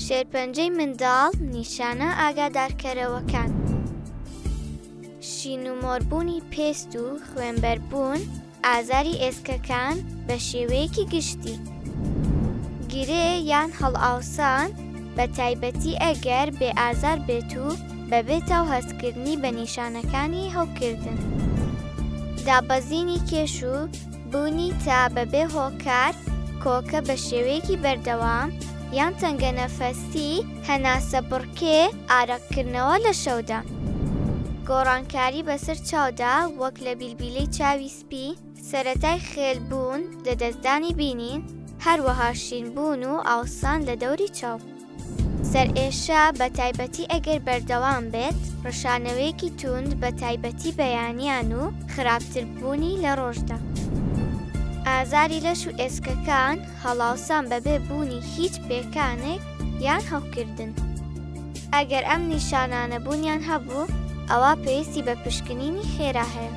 شێرپەنجەی منداڵ نیشانە ئاگادارکەرەوەکان. شین و مۆربوونی پێست و خوێنبەربوون، ئازاری ئێسکەکان بە شێوەیەکی گشتی. گرێ یان هەڵئاوسان، بە تایبەتی ئەگەر بێ ئازار بێت و بەبێ تا و هەستکردنی بە نیشانەکانی هەوکردن. دابەزینی کێش و بوونی تا بەبێ هۆکار، کۆکە بە شێوەیەکی بەردەوام یان تەنگەنەفەسی، هەناسەبڕکێ، ئارەقکردنەوە لە شەودا. گۆڕانکاری بەسەر چاودا وەک لە بیلبیلەی چاوی سپی، سەرەتای خێل بوون، لەدەستدانی بینین، هەروەها شین بوون و ئاوسان لە دەوری چاو. سەرئێشە، بەتایبەتی ئەگەر بەردەوام بێت، ڕشانەوەیەکی توند بەتایبەتی بەیانیان و خراپتر بوونی لە ڕۆژدا. ئازاری لەش و ئێسکەکان، هەڵاوسان بەبێ بوونی هیچ پێکانێک یان هەوکردن. ئەگەر ئەم نیشانانە بوونیان هەبوو، ئەوا پێویستی بە پشکنینی خێرا هەیە.